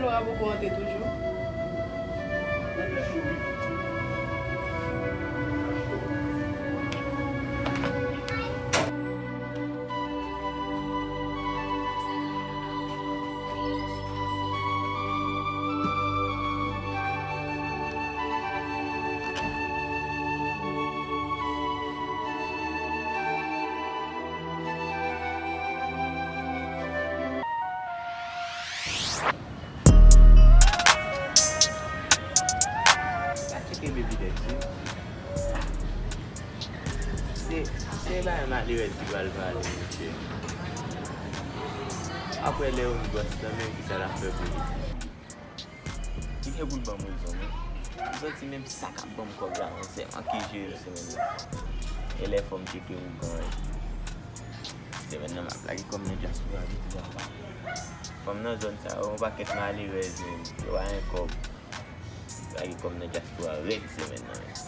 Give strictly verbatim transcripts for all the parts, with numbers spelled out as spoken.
Laura poko rantre toujou. Sa tcheke baby dèt wi. Se, se bagay malerèz ki pral pale, mesye. Apre lè yo vin bòs lan, men kisa l ap fè pou li? Li gen pou l ban m rezon, men. M santi menm sa k ap ban m kòb la, men se manke jere semèn nan. E lè fò m tcheke ougan, wi. Semèn nan, m ap lage kòb nan dyaspora vit vit. Fanm nan zòn sa yo, yon pakèt malerèz, men yo pa gen kòb. Lage kòb nan dyaspora rèd semèn nan, men.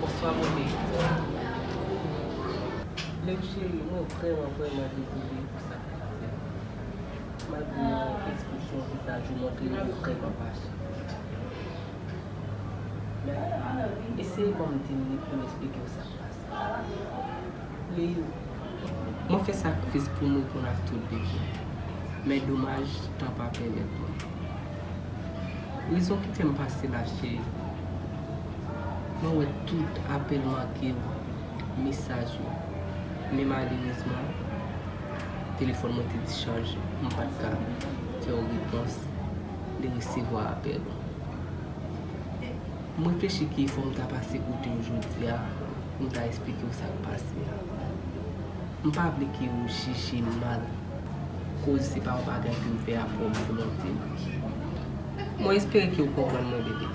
Bonswa, mon bebe. Lèm cheri, mwen vrèman, vrèman dezole pou sa k pase. Malgre ekspresyon vizaj ou montre li vrèman fache. Men, eseye ban m dix minit pou m eksplike w sa k pase. Leyou, mwen fè sakrifis pou m reponn ak tout bebe. Men domaj, tan pa pèmèt mwen. Rezon ki fè m pase la, cheri, mwen wè tout apèl manke yo, mesaj yo. Men malerezman, telefòn mwen te dichaje, m pa t ka fè w repons de resevwa apèl ou. M reflechi ke fò m ta pase kote w jodi a, pou m ta eksplike w sa k pase a. M pa vle ke w jije m mal, koz se pa yon bagay ke m fè a pwòp volonte m. Mwen espere ke w konprann mwen, bebe.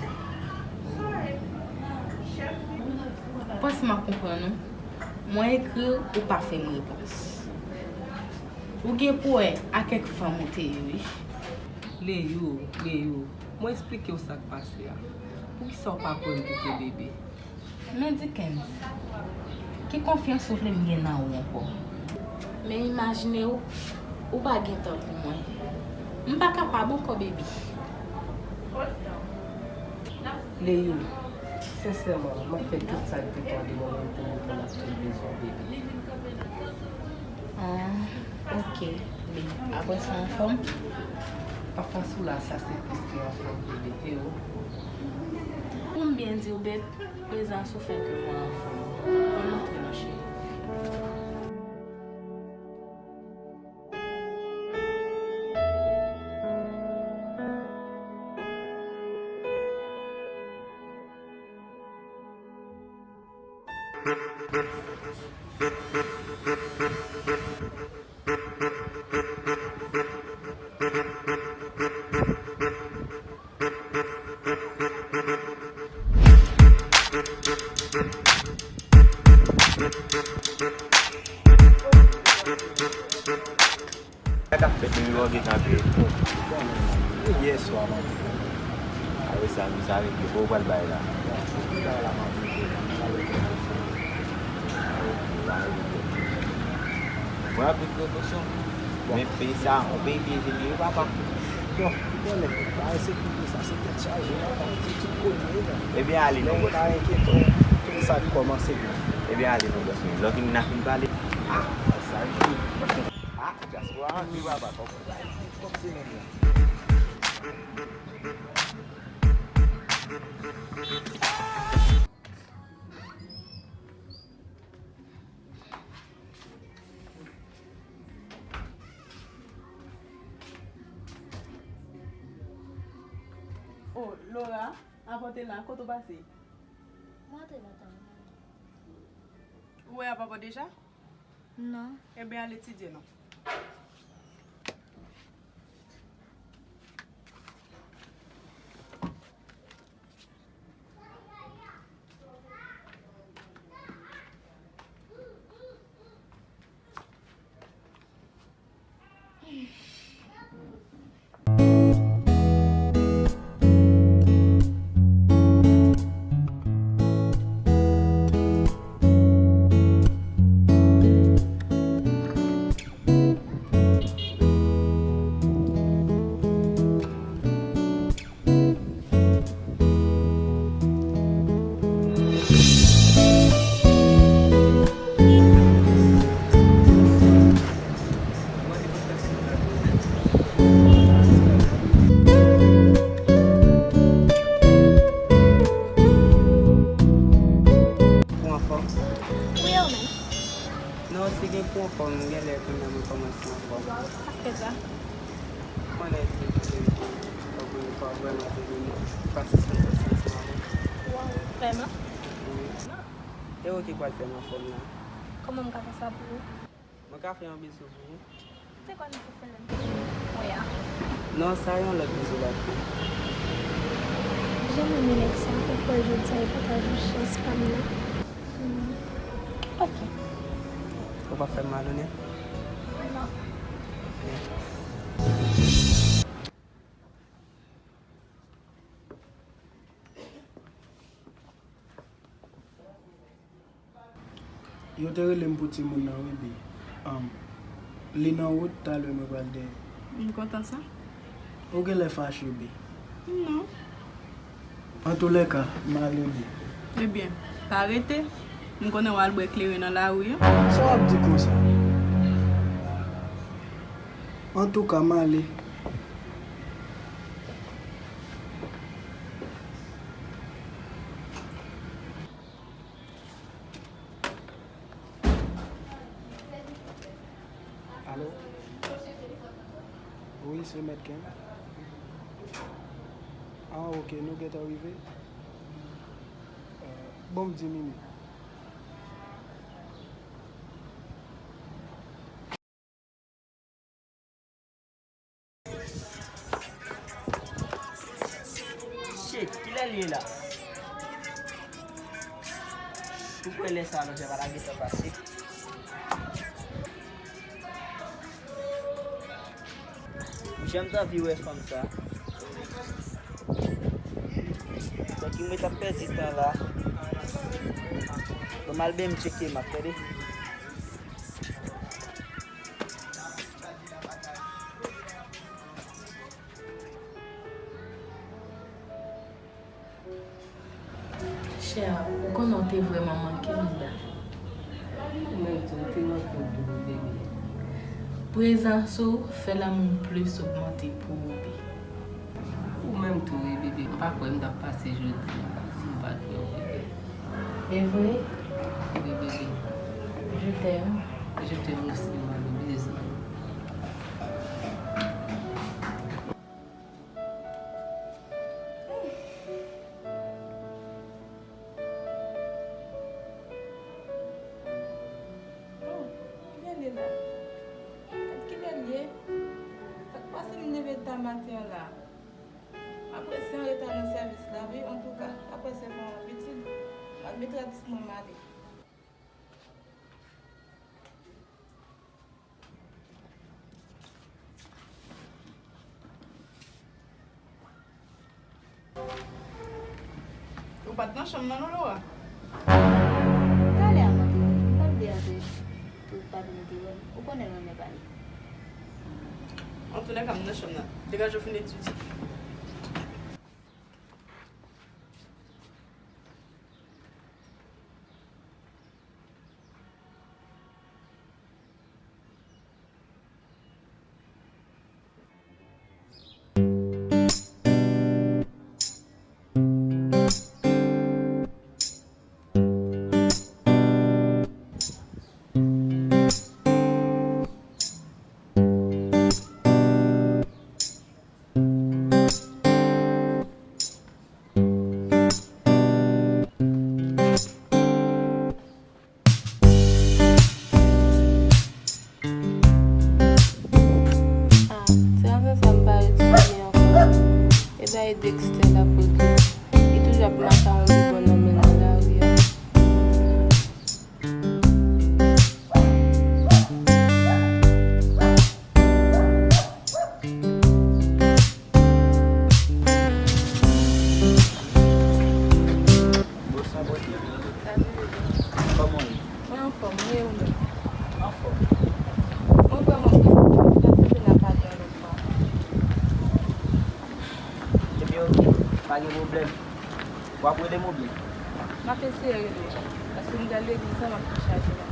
Panse m ap konprann ou. Mwen ekri w, ou pa fè m repons. Ou gen pou wè a kèk fanm ou te ye, wi. Leyou, Leyou, mwen eksplike w sa k pase a. Poukisa w pa kwè m pito, bebe? Men Dickens, ki konfyans ou vle m gen nan ou ankò? Men imajine w, ou pa gen tan pou mwen. M pa kapab ankò, baby. Leyou, sensèman, m ap fè tout sa k depann de mwen menm pou m reponn ak tout bezwen w, baby. Ah, ok, baby. Apre sa, anfòm? Pafwa sou la, sa se plis ke anfòm, bebe, e ou? Pou m byen di w, babe, prezans ou fè ke mwen anfòm. Ann antre non, cheri. Sa k ap fèt, depi lè w gentan apiye? Yè swa, man. Apre sa, m sa regle. Kòman w pral bay la? Mwen ap pran prekosyon. Men peyi sa, yon peyi pyeje li ye, papa. Bon, ou konnen, pa ensekirite sa, se tèt chaje, papa, se tout kote, non. Ebyen, ale non, bòs. Pa enkyete w, tout sa k kòmanse byen. Ebyen, ale non, bòs, men lè w vin la fin pale. Ah, sa rive. Ah, dyaspora antre, papa, kòm, kòm se moun nan. Oh, Laura, apòt la, kote w pase? Mwen antre nan tann mwen. Ou wè y ap apòt deja? Non. Ebyen, al etidye non. Ou anfòm? Wi, ou menm? Non, si gen pou anfòm, genlè kounye a mwen kòmanse anfòm. Waw, sa k fè sa? Mwen nèk li pou verite. Tankou yon fwa vrèman te vini pa sispann pase ansanm avè m. Waw, vrèman? Wi. E ou ki pral fè m anfòm la? Kòman m ka fè sa pou ou? Mwen ka fè yon bizou pou ou? Se kwa nou te fè lè m te wè a? Non, sa yon lòt bizou la tou. Jan m renmen nèg sa, ou kwè jodi a e pa ta jou chans pa m nan. Hmm. Ok. Ou p ap fè m malonèt? Non. Ok. Yo te rele m pou timoun nan wi, Bi. Anm, li nan wout, talè mwen pral dèyè. M kontan sa. Ou genlè fache, Bi. Non. Antoulèka, m ale, Bi. Ebyen, pa rete. M konnen w al bwè kleren nan lari a. Sa w ap di konsa? Antouka, m ale. Alo? Wi, se Mèt Ken. Ah, ok, nou gentan rive. Euh, ban m dis minit. Shit, kilè l ye la? Ou kwè lè sa a lonje pa ta gentan pase? Jan m t anvi wè fanm sa. Tanki mwen t ap pèdi tan la. Bon, m al byen m tcheke m ap tande. Chè, ou konnen w te vrèman manke m la. Ou menm tou, ou te manke m tou, bebe. Prezans ou fè lanmou m plis ogmante pou ou, bebe. Ou menm tou, wi, bebe. M pa kwè m t ap pase jodi a si m pa t wè w, bebe. E vre? Wi, bebe. Je t'aime. Je t'aime aussi, ma bebe. Oh, kilè l ye la? Gad kilè l ye. Sa k pase m leve ta maten an la? Apre se an reta nan sèvis la, wi, antouka, apre se fè yon abitid. M ap vin tradui mwen m ale. Ou pa t nan chanm nan non, Laura? Talè a mwen te wè l, m pa t vle antre pou w pa vin te wè m. Ou konnen l renmen pale. Antoulèka, m nan chanm nan. Degaje w fin etidye. E ou menm? Anfòm. Mwen vrèman prese, n ap pale yon lòt fwa. Ebyen, oke, pa gen pwoblèm. W ap rele m oubyen? M ap eseye rele w, paske m pral legliz la, m ap tou chaje la.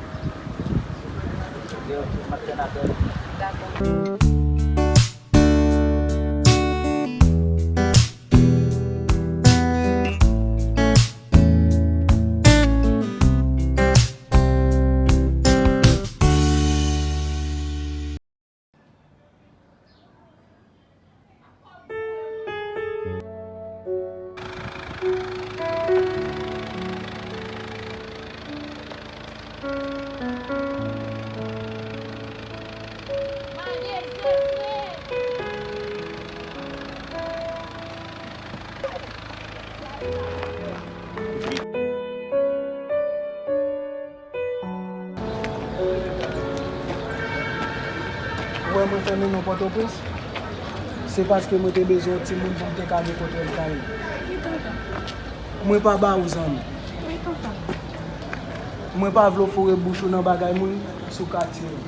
Oke, oke, m ap tann apèl ou. Dakò. Ou wè mwen fè nou nan Pòtoprens, se paske mwen te bezwen yon timoun pou m te ka gen kote m kay. Ki tonton? Mwen pa ba ou zanmi. Wi, tonton. Mwen pa vle w foure bouch ou nan bagay moun sou katye yo.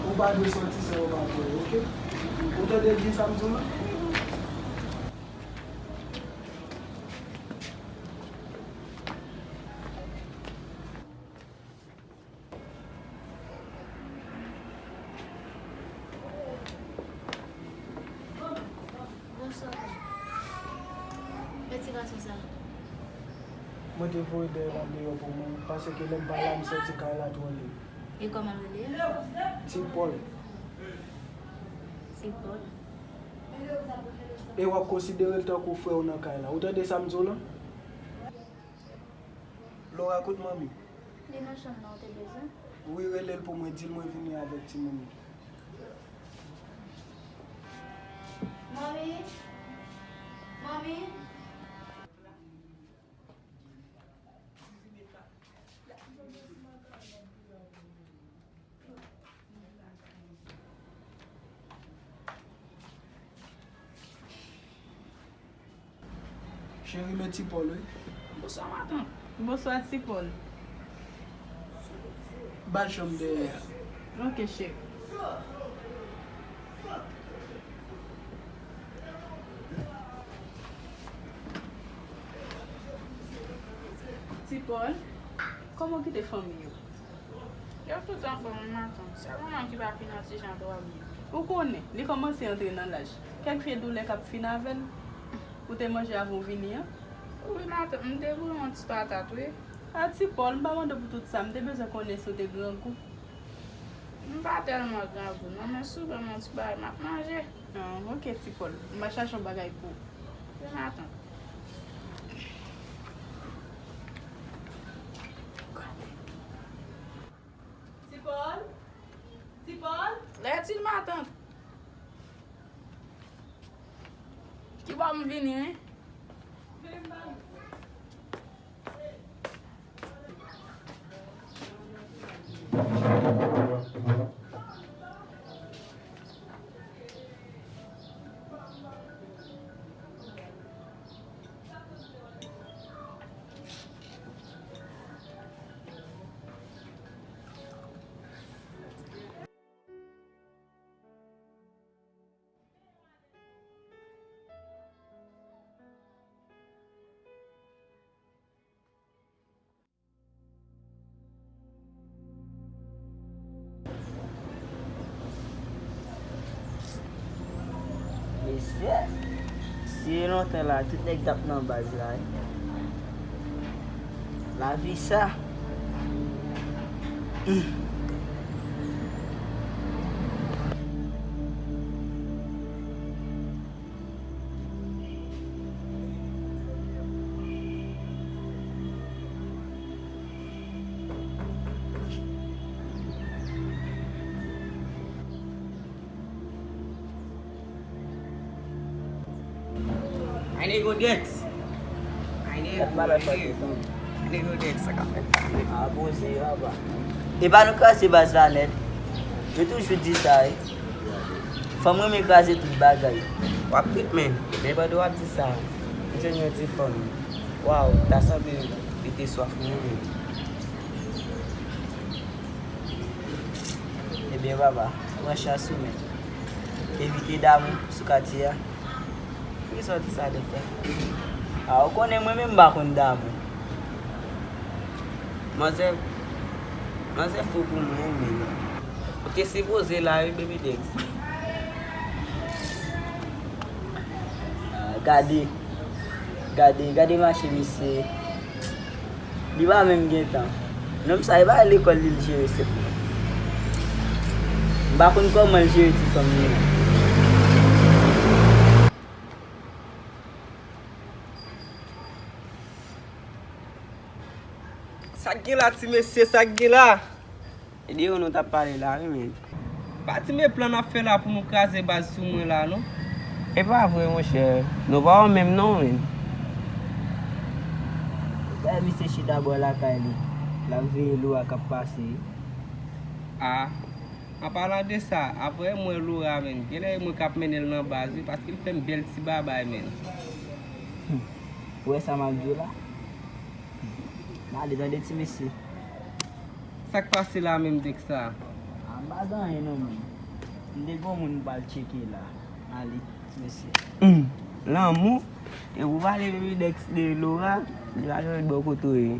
Ou pa dwe sòti san yo pa pou ou, oke? Ou tande byen sa m di w la? Bonswa, pa. Men ti gason sa. Mwen te voye dèyè l andeyò pou mwen, paske lè m pa la, m santi kay la twò lid. E kòman l rele? Ti Pòl. Ti Pòl. E w ap konsidere l tankou frè w nan kay la. Ou tande sa m di w lan? Laura, kote manmi? Li nan chanm nan, ou te bezwen? Wi, rele l pou mwen, di l mwen vini avèk timoun yo. Manmi! Manmi! Cheri, men Ti Pòl, wi. Bonswa, matant. Bonswa, Ti Pòl. Ba l chanm dèyè a. Ok, cheri. Ti Pòl, kòman w kite fanmi yo? Yo tout anfòm, wi, matant. Sèl manman ki pa fin an ti jan twò byen. Ou konnen, li kòmanse antre nan laj. Kèk vye doulè k ap fin avè l. Ou te manje avan w vini an? Wi, matant, m te bouyi yon ti patat, wi. A, Ti Pòl, m pa mande w pou tout sa, m te bezwen konnen si w te grangou. M pa tèlman grangou, non, men si w ban m yon ti bagay, m ap manje. Ah, ok, Ti Pòl, m a chache yon bagay pou ou. Wi, matant. Ti Pòl? Ti Pòl? Lè di l, matant. Ki bò m vini, wi? Vin ba m. Mesye, si e lontan la, tout nèg t ap nan baz la, wi. Lavi sa. Hmm. Ay, nego dèks. Ay, nego, nego. Ay, nego dèks, sa k ap fèt la, nego. Ah, poze, papa. E pa nou kraze baz la nèt. Yo toujou di sa, wi. Fanm renmen kraze tout bagay. W ap rit, men. Men pandan w ap di sa, m jwenn yon ti fanm. Waw, ta sanble li te swaf mouri. Byen papa, pran chans ou menm. Evite damou sou katye a. Poukisa w di sa, doktè? A, ou konnen mwen menm m pa konn damou. Manzè, manzè fou pou mwen, men. Ou te sipoze la, wi, Baby Dex. A, gade, gade, gade mache misye. Li pa menm gen tan. Nonm sa, e pa lekòl li l jere sèlman. M pa konn kòman l jere ti fanm li an. Sa k gen la, ti mesye, sa k gen la? E de ou nou t ap pale la, wi, men. Pa di men plan n ap fè la pou nou kraze baz sou mwen la, non. E pa vre, monchè. Nou pa wè menm, non, men. Gade misye chita bò lakay li. L ap veye Laura k ap pase. A, an palan de sa, apre mwen Laura, men. Genlè e mwen k ap mennen l nan baz, wi, paske l fè m bèl ti babay, men. Ou wè sa m ap di w la? M ale tande ti mesye. Sa k pase la menm, Dex sa? A, m pa gen anyen non, men. M te gen yon moun m pral tcheke la. Ale, ti mesye. Hmm. Lanmou? E ou pale Baby Dex de Laura, li pa janm ret bò kote w ye.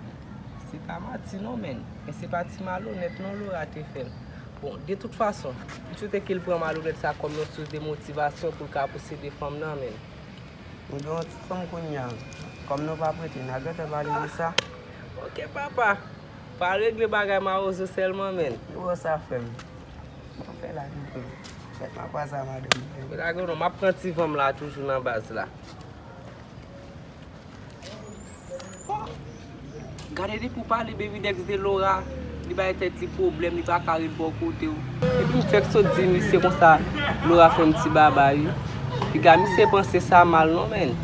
Se pa manti non, men. Men se pa ti malonèt non Laura te fè l. Bon, de tout fason, m swete ke l pran malonèt sa kòm yon sous de motivasyon pou l ka posede fanm nan, men. M gen yon ti fanm kounye a. Kòm nou p ap rete, n a gentan pale de sa. Ok, papa. Pa regle bagay mawozo sèlman, men. Ou wè sa, frè m. Anfè la, tonton. Fèt makwa sa, madanm. Mwen lage w non, m ap pran ti van m la toujou nan baz la. Gade depi w pale Baby Dex de Laura, li bay tèt li pwoblèm, li pa ka ret bò kote w. Epi m fèk sot di misye konsa, Laura fè m ti babay, wi. Piga misye panse sa mal non, men.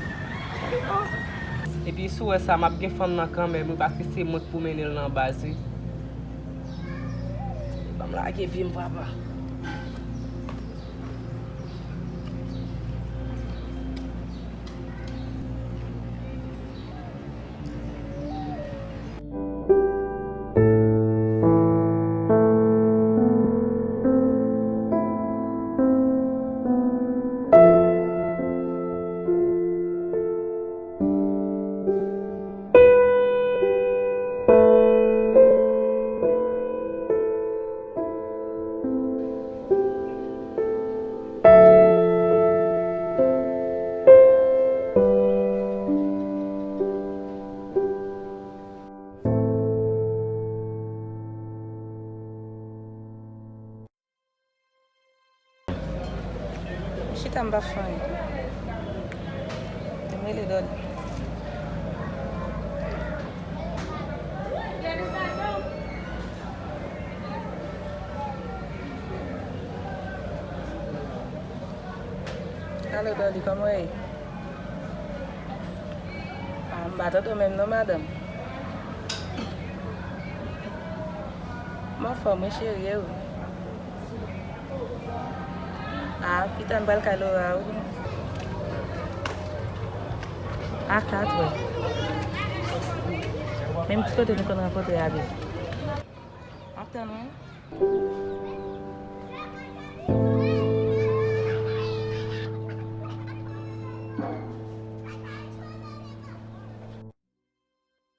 Epi si w wè sa, m ap gen fanm nan kanmenm, wi, paske se mwen k pou mennen l nan baz, wi. Ban m lage pye m, papa. M chita, m pa fè anyen. M rele Dolly. Alo, Dolly, kòman w ye? A, m pa tande w menm non, madanm. M anfòm, wi, cheri, e ou? A, pita m pral kay Laura, wi. A kat è. Menm ti kote nou konn rankontre a, bebe. M ap tann ou, wi.